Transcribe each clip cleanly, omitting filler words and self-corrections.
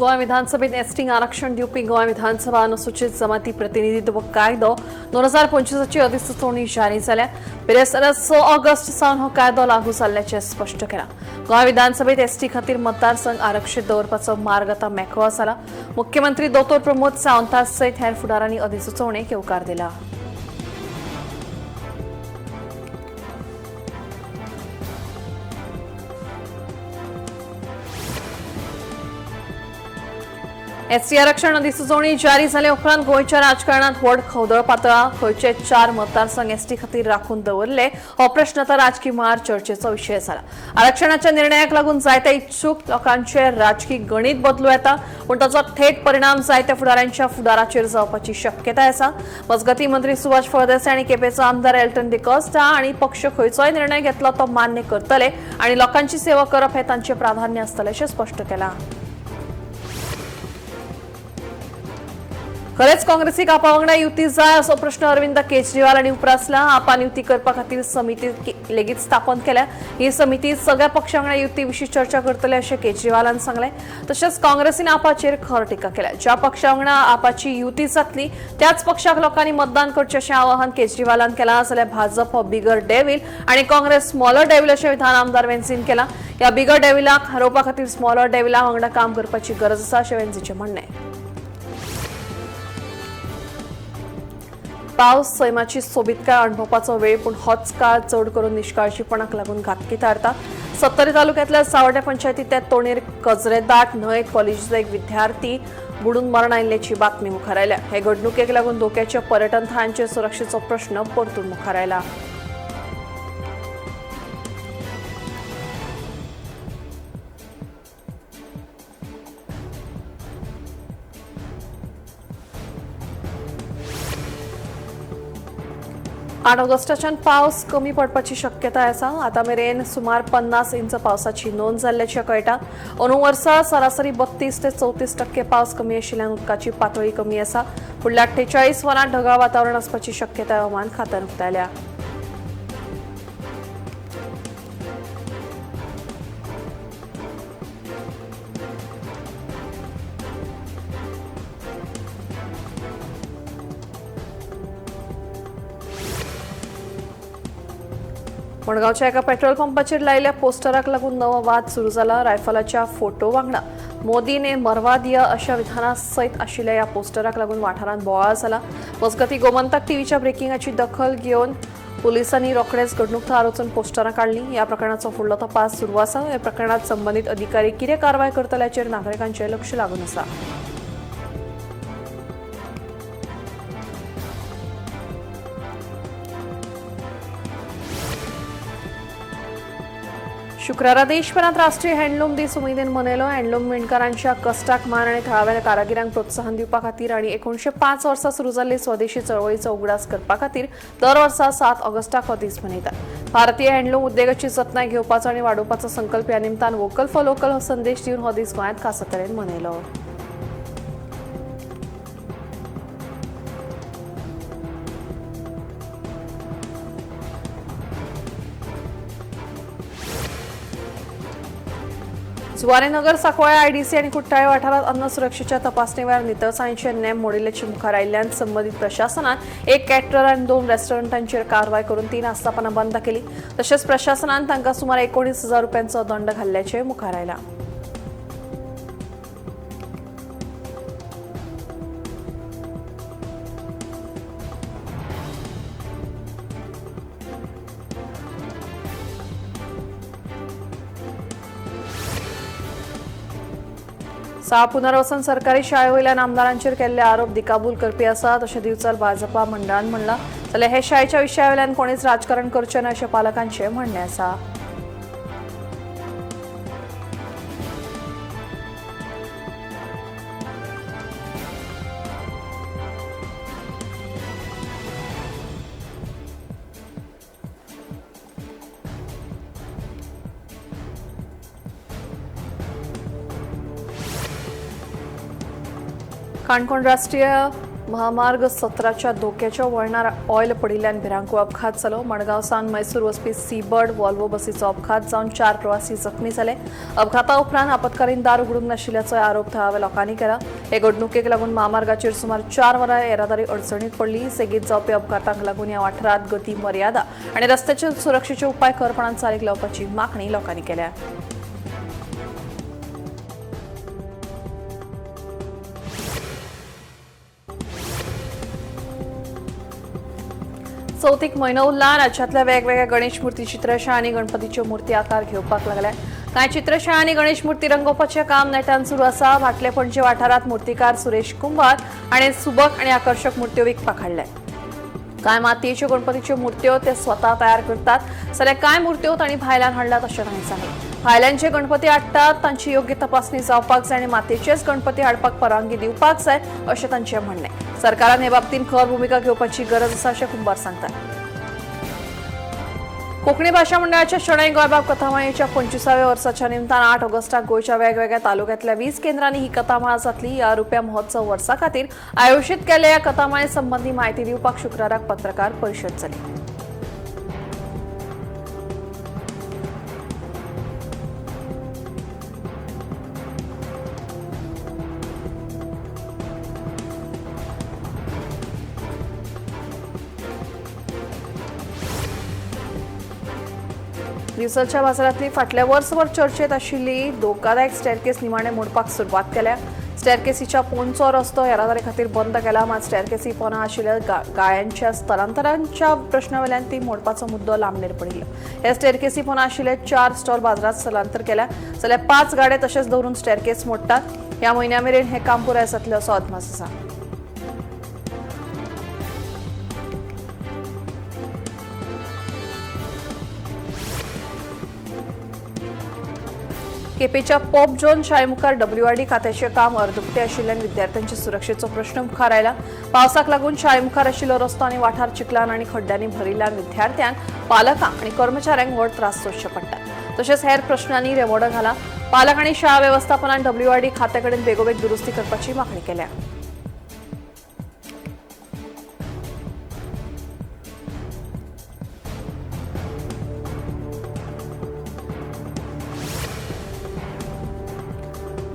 गोंय विधानसभेत एसटींक आरक्षण दिवपी गोंय विधानसभा अनुसूचित जमाती प्रतिनिधित्व कायदो 2025ची अधिसुचोवणी जारी जाल्या. बिरेस्तारा 6 ऑगस्ट सावन हो कायदो लागू जाल्ल्याचें स्पश्ट केलां. गोंय विधानसभेत एसटी खातीर मतदारसंघ आरक्षीत दवरपाचो मार्ग आतां मेकळो जाला. मुख्यमंत्री दोतोर प्रमोद सावंता सयत हेर फुडारांनी अधिसुचोवणेक येवकार दिला. एसटी आरक्षण अधिसुचोवणी जारी जाले उपरांत गोंयच्या राजकारणात व्हड खवदळ पातळा. खंयचे 4 मतदारसंघ एसटी खातीर राखून दवरले हो प्रश्न आतां राजकी मळार चर्चेचो विशय जाला. आरक्षणाच्या निर्णयाक लागून जायत्या इच्छूक लोकांचे राजकी गणित बदलू येता, पूण ताचो थेट परिणाम जायत्या फुडाऱ्यांच्या फुडाराचेर जावपाची शक्यताय आसा. मजगतीं मंत्री सुभाष फळदेसाय आनी केपेंचो आमदार एल्टन डिकॉस्टा आनी पक्ष खंयचोय निर्णय घेतलो तो मान्य करतले आनी लोकांची सेवा करप हें तांचें प्राधान्य आसतलें अशें स्पश्ट केलां. खरेंच काँग्रेसीक आपा वांगडा युती जाय असो प्रश्न अरविंद केजरीवाल हांणी उप्रासला. आपान युती करपा खातीर समिती लेगीत स्थापन केल्या. ही समिती सगळ्या पक्षां वांगडा युती विशीं चर्चा करतले अशें केजरीवालान सांगलें. तशेंच काँग्रेसीन आपाचेर खर टिका केल्या. ज्या पक्षा वांगडा आपाची युती जातली त्याच पक्षाक लोकांनी मतदान करचें अशें आवाहन केजरीवालान केलां. जाल्यार भाजप हो बिगर डेव्हिल आनी काँग्रेस स्मॉलर डेव्हिल अशें विधान आमदार वेन्झीन केलां. ह्या बिगर डेव्हिलाक हारोवपा खातीर स्मॉलर डेव्हिला वांगडा काम करपाची गरज आसा अशें वेन्झीचें म्हणणें. पावस सैमाची सोबीतकाय अणभवपाचो वेळ, पूण होच काळ चड करून निश्काळजीपणाक लागून घातकी थारता. सत्तरी तालुक्यांतल्या सावड्या पंचायतींतल्या तोणेर कजरेदाट न्हंयेत कॉलेजीचो एक विद्यार्थी बुडून मरण आयिल्ल्याची बातमी मुखार आयल्या. हे घडणुकेक लागून धोक्याच्या पर्यटन थळांचे सुरक्षेचो प्रश्न परतून मुखार आयला. आठ ऑगस्टाच्यान पावस कमी पडपाची शक्यताय आसा. आतां मेरेन सुमार 50 इंच पावसाची नोंद जाल्ल्याचें कळटा. अंदू वर्सा सरासरी 32 ते 34% पावस कमी आशिल्ल्यान उदकाची पातळी कमी आसा. फुडल्या 48 वरां ढगाळ वातावरण आसपाची शक्यताय हवामान खात्यान उक्तायल्या. मडगांवच्या एका पेट्रोल पंपाचेर लायिल्ल्या पोस्टराक लागून नवो वाद सुरू जाला. रायफलाच्या फोटो वांगडा मोदीने मरवा दिया अशा विधाना सयत आशिल्ल्या ह्या पोस्टराक लागून वाठारांत बोवाळ जाला. मजगतीं गोमंतक टीव्हीच्या ब्रेकिंगाची दखल घेवन पुलिसांनी रोखडेच घडणूक थळार वचून पोस्टरां काडलीं. ह्या प्रकरणाचो फुडलो तपास सुरू आसा. ह्या प्रकरणात संबंदीत अधिकारी कितें कारवाय करतले हाचेर नागरिकांचें लक्ष लागून आसा. शुक्रारा देशभरात राष्ट्रीय हँडलूम दीस उमेदीन मनयलो. हँडलूम विणकारांच्या कश्टाक मान आनी थळाव्या कारागिरांक प्रोत्साहन दिवपा खातीर आनी 1905 वर्सा सुरू जाल्ली स्वदेशी चळवळीचो उगडास करपा खातीर दर वर्सा 7 ऑगस्टाक हो दीस मनयतात. भारतीय हँडलूम उद्देगाची जतनाय घेवपाचो आनी वाडोवपाचो संकल्प ह्या निमतान वोकल फॉर लोकल हो संदेश दिवन हो दीस गोंयांत खासा तरेन मनयलो. जुवारेनगर सांकवाळे आयडीसी आनी कुट्टाळे वाठारांत अन्न सुरक्षेच्या तपासणे वेळार नितळसाणीचे नेम मोडिल्ल्याचे मुखार आयिल्ल्यान संबंदीत प्रशासनान एक कॅटरर आनी 2 रेस्टॉरंटांचेर कारवाय करून 3 आस्थापनां बंद केली. तशेंच प्रशासनान तांकां सुमार 19,000 रुपयांचो दंड घाल्ल्याचें मुखार आयलां. साळ पुनर्वसन सरकारी शाळे वयल्यान आमदारांचेर केल्ले आरोप दिकाबूल करपी आसात अशें दिवचल भाजपा मंडळान म्हणलां. जाल्यार हे शाळेच्या विशया वयल्यान कोणीच राजकारण करचें ना अशें पालकांचें म्हणणें आसा. काणकोण राष्ट्रीय महामार्ग 17च्या धोक्याच्या वळणार ऑयल पडिल्ल्यान भिरांकूळ अपघात जालो. मडगांव सावन मैसूर वचपी सीबर्ड वॉल्वो बसीचो अपघात जावन 4 प्रवासी जखमी जाले. अपघाता उपरांत आपत्कालीन दार उगडूंक नाशिल्ल्याचो आरोप थळाव्या लोकांनी केला. हे घडणुकेक लागून महामार्गाचेर सुमार 4 वरां येरादारी अडचणीत पडली. सेगीत जावपी अपघातांक लागून ह्या वाठारांत गती मर्यादा आनी रस्त्याचे सुरक्षेचे उपाय खरपणान चालीक लावपाची मागणी लोकांनी केल्या. चवथीक म्हयनो उरला. राज्यांतल्या वेगवेगळ्या गणेश मूर्ती चित्रशाळा आनी गणपतीच्यो मूर्ती आकार घेवपाक लागल्या. कांय चित्रशाळा आनी गणेश मूर्ती रंगोवपाचें काम नेटान सुरू आसा. भाटले पणजे वाठारांत मूर्तिकार सुरेश कुंभार हाणें सुबक आनी आकर्शक मूर्त्यो विकपाक हाडल्या. कांय मातयेच्यो गणपतीच्यो मूर्त्यो ते स्वता तयार करतात, जाल्यार कांय मूर्त्यो तांणी भायल्यान हाडल्यात अशें तांणी सांगलें. भायल्यान जे गणपती हाडटात तांची योग्य तपासणी जावपाक जाय आनी मातयेचेच गणपती हाडपाक परवानगी दिवपाक जाय अशें तांचें म्हणणें. सरकारान हे बाबतींत खर भुमिका घेवपाची गरज आसा अशें कुंभार सांगतात. कोंकणी भाशा मंडळाच्या शणै गोंयबाब कथामाळेच्या 25व्या वर्साच्या निमतान 8 ऑगस्टाक गोंयच्या वेगवेगळ्या तालुक्यांतल्या 20 केंद्रांनी ही कथामाळा जातली. ह्या रुप्या महोत्सव वर्सा खातीर आयोजीत केल्ल्या ह्या कथामाळे संबंदी म्हायती दिवपाक शुक्राराक पत्रकार परिशद जाली. दिवचलच्या बाजारांतली फाटल्या वर्सभर चर्चेत आशिल्ली धोकादायक स्टॅरकेस निमाणे मोडपाक सुरवात केल्या. स्टॅरकेसीच्या पोंचो रस्तो येरादारी खातीर बंद केला. मात स्टॅरकेसी पोना आशिल्ल्या गाळ्यांच्या स्थलांतरांच्या प्रश्नावेल्यान ती मोडपाचो मुद्दो लांबणेर पडिल्लो. ह्या स्टॅरकेसी पोना आशिल्ले 4 स्टॉल बाजारांत स्थलांतर केल्या, जाल्यार 5 गाडे तशेंच दवरून स्टॅरकेस मोडटात. ह्या म्हयन्या मेरेन हें काम पुराय जातलें असो अदमास आसा. केपेच्या पॉप जॉन शाळेमुखार डब्ल्यूआरडी खात्याचें काम अर्दकुटें आशिल्ल्यान विद्यार्थ्यांच्या सुरक्षेचो प्रश्न मुखार आयला. पावसाक लागून शाळेमुखार आशिल्लो रस्तो आनी वाठार चिखलान आनी खड्ड्यांनी भरिल्ल्यान विद्यार्थ्यांक, पालकांक आनी कर्मचाऱ्यांक व्हड त्रास सोंसचे पडटात. तशेंच हेर प्रश्नांनी रेवोडो घाला. पालक आनी शाळा वेवस्थापनान डब्ल्यूआरडी खात्या कडेन बेगोबेग दुरुस्ती करपाची मागणी केल्या.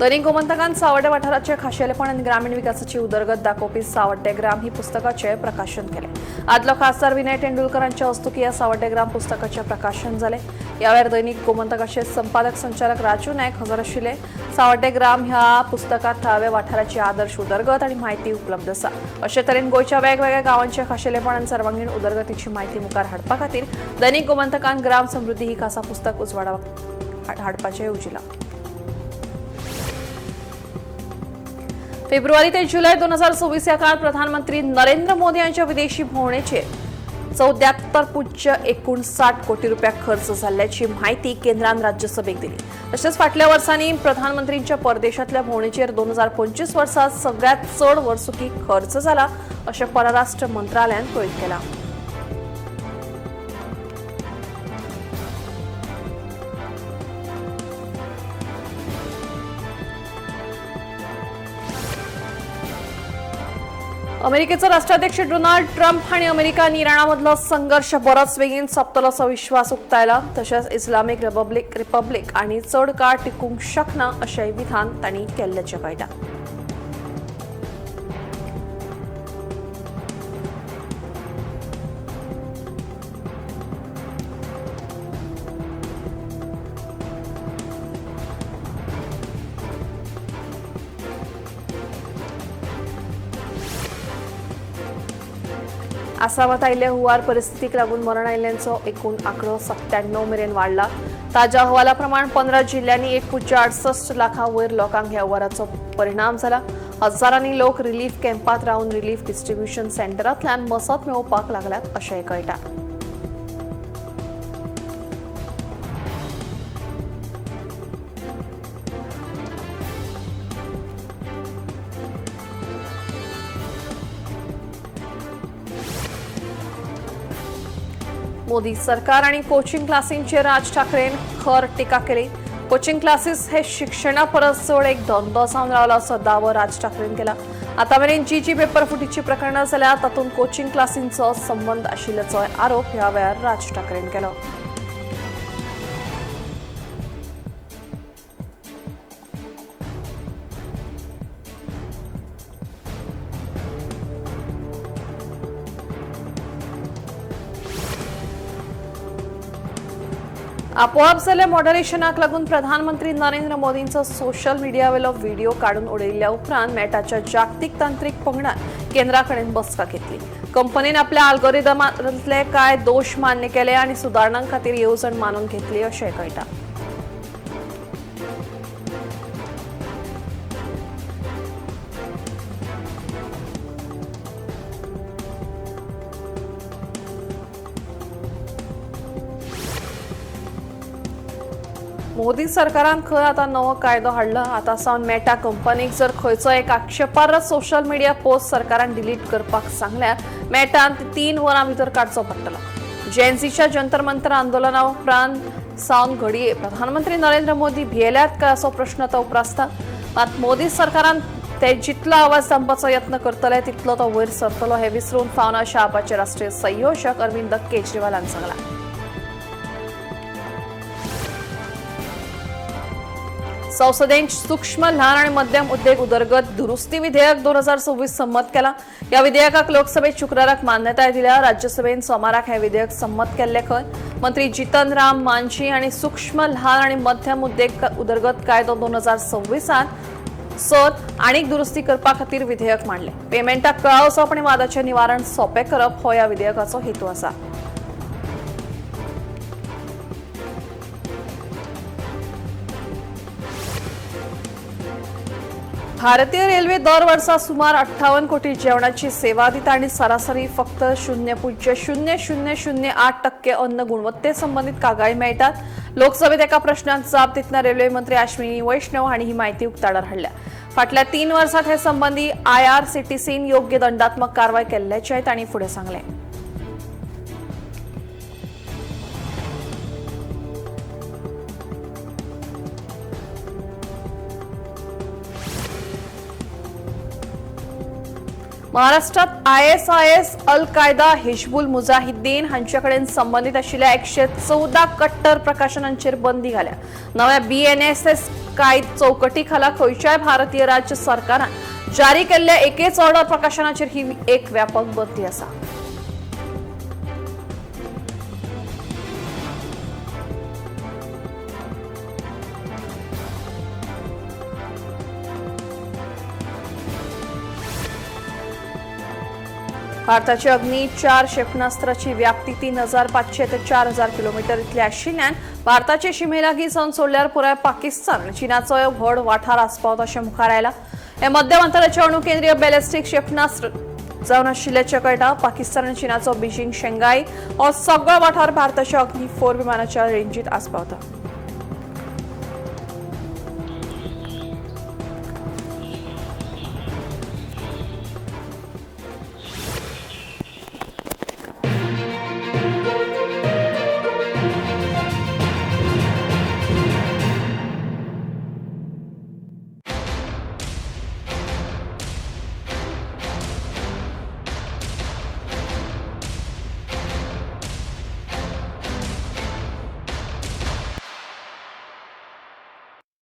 दैनिक गोमंतकान सावड्डे वाठाराचे खाशेलेपण आनी ग्रामीण विकासाची उदरगत दाखोवपी सावड्डे ग्राम ही पुस्तकाचें प्रकाशन केलें. आदलो खासदार विनय तेंडुलकर हांच्या हस्तुकीं ह्या सावड्डे ग्राम पुस्तकाचें प्रकाशन जालें. ह्या वेळार दैनिक गोमंतकाचे संपादक संचालक राजू नायक हजर आशिल्ले. सावड्डे ग्राम ह्या पुस्तकांत थळाव्या वाठाराची आदर्श उदरगत आनी म्हायती उपलब्ध आसा. अशे तरेन गोंयच्या वेगवेगळ्या गांवांचे खाशेलेपण आनी सर्वांगीण उदरगतीची म्हायती मुखार हाडपा खातीर दैनिक गोमंतकान ग्राम समृद्धी ही खासा पुस्तक उजवाडा हाडपाचें येवजिलां. फेब्रुवारी ते जुलै 2024 ह्या काळात प्रधानमंत्री नरेंद्र मोदी यांच्या विदेशी भोवणेचेर 74.59 कोटी रुपया खर्च झाल्याची माहिती केंद्रान राज्यसभेक दिली. तशेंच फाटल्या वर्सांनी प्रधानमंत्रींच्या परदेशांतल्या भोवणेचेर 2025 वर्सात सगळ्यात चड वर्सुकी खर्च झाला अशें परराष्ट्र मंत्रालयान कळीत केलां. अमेरिकेचो राष्ट्राध्यक्ष डोनाल्ड ट्रम्प हांणी अमेरिका आनी इराणा मदलो संघर्श बरोच बेगीन सोंपतलो असो विश्वास उक्तायला. तशेंच इस्लामीक रिपब्लिक आनी चड काळ टिकूंक शकना अशेंय विधान तांणी केल्ल्याचें कळटा. आसामात आयिल्ल्या हुंवार परिस्थितीक लागून मरण आयिल्ल्यांचो एकूण आंकडो 97 मेरेन वाडला. ताज्या अहवाला प्रमाण 15 जिल्ल्यांनी 1.68 लाखां वयर लोकांक ह्या हुंवाराचो परिणाम जाला. हजारांनी लोक रिलीफ कॅम्पात रावन रिलीफ डिस्ट्रिब्युशन सेंटरांतल्यान मसत मेळोवपाक लागल्यात अशेंय कळटा. मोदी सरकार आणि कोचिंग क्लासींचेर राज ठाकरेन खर टिका केली. कोचिंग क्लासीस हे शिक्षणा परस चड एक धंदो जावन रावला असो दावो राज ठाकरेन केला. आतां मेरेन जी जी पेपर फुटीची प्रकरणां जाल्या तातूंत कोचिंग क्लासींचो संबंद आशिल्ल्याचो आरोप ह्या वेळार राज ठाकरेन केलो. आपोआप जाल्ल्या मॉडरेशनाक लागून प्रधानमंत्री नरेंद्र मोदींचो सोशल मिडियावेलो व्हिडिओ काडून उडयिल्ल्या उपरांत मेटाच्या जागतीक तांत्रिक पंगडान केंद्रा कडेन बसका घेतली. कंपनीन आपल्या अल्गोरिदमांतले कांय दोश मान्य केले आनी सुदारणां खातीर येवजण मानून घेतली अशें कळटा. मोदी सरकारान खंय आतां नवो कायदो हाडला. आतां सावन मेटा कंपनीक जर खंयचो एक आक्षेपार्ह सोशल मिडिया पोस्ट सरकारान डिलीट करपाक सांगल्यार मेटान 3 वरां भितर काडचो पडटलो. जेनझीच्या जंतर मंतर आंदोलना उपरांत सावन घडये प्रधानमंत्री नरेंद्र मोदी भियेल्यात काय असो प्रश्न आतां उप्रासता. मात मोदी सरकारान ते जितलो आवाज दामपाचो यत्न करतले तितलो तो वयर सरतलो हें विसरून फावना अशें आपाचे राष्ट्रीय संयोजक अरविंद केजरीवालान सांगलां. संसदेन सूक्ष्म ल्हान आणि मध्यम उद्योग उदरगत दुरुस्ती विधेयक 2026 संमत केला. या विधेयकाक लोकसभेत शुक्राराक मान्यताय दिल्या. राज्यसभेन सोमाराक हे विधेयक संमत केल्ले खंय. मंत्री जितन राम मांझी आणि सूक्ष्म ल्हान आणि मध्यम उद्योग उदरगत कायदो 2026 सत आनीक दुरुस्ती करपा खातीर विधेयक मांडले. पेमेंटाक कळाव जावप आनी वादाचें निवारण सोंपें करप हो ह्या विधेयकाचो हेतू आसा. भारतीय रेल्वे दर वर्सा सुमार 58 कोटी जेवणाची सेवा दिता आनी सरासरी फक्त 0.0008% अन्न गुणवत्ते संबंधित कागाळी मेळटात. लोकसभेत एका प्रश्नाक जाप दितना रेल्वे मंत्री अश्विनी वैष्णव हांणी ही माहिती उक्ताडार हाडल्या. फाटल्या 3 वर्सात हे संबंधी IRCTCन योग्य दंडात्मक कारवाय केल्ल्याचें तांणी फुडें सांगलें. महाराष्ट्रात ISIS, अल कायदा, हिजबुल मुजाहिद्दीन हांचे कडेन संबंदीत आशिल्ल्या 114 कट्टर प्रकाशनांचेर बंदी घाल्या. नव्या BNSS कायद चौकटी खाला खंयच्याय भारतीय राज्य सरकारान जारी केल्ल्या एकेच ऑर्डर प्रकाशनाचेर ही एक व्यापक बंदी आसा. भारताची अग्नी 4 क्षेपणास्त्राची व्याप्ती 3500 ते 4000 किलोमीटर इतली आशिल्ल्यान भारताचे शिमेलागी सावन सोडल्यार पुराय पाकिस्तान आनी चीनाचोय व्हड वाठार आसपावता अशें मुखार आयला. हे मध्यम अंतराचे अणुकेंद्रीय बॅलिस्टीक क्षेपणास्त्र जावन आशिल्ल्याचें कळटा. पाकिस्तान आनी चीनाचो बीजिंग, शंघाई हो सगळो वाठार भारताच्या अग्नी 4 विमानाच्या रेंजीत आसपावता.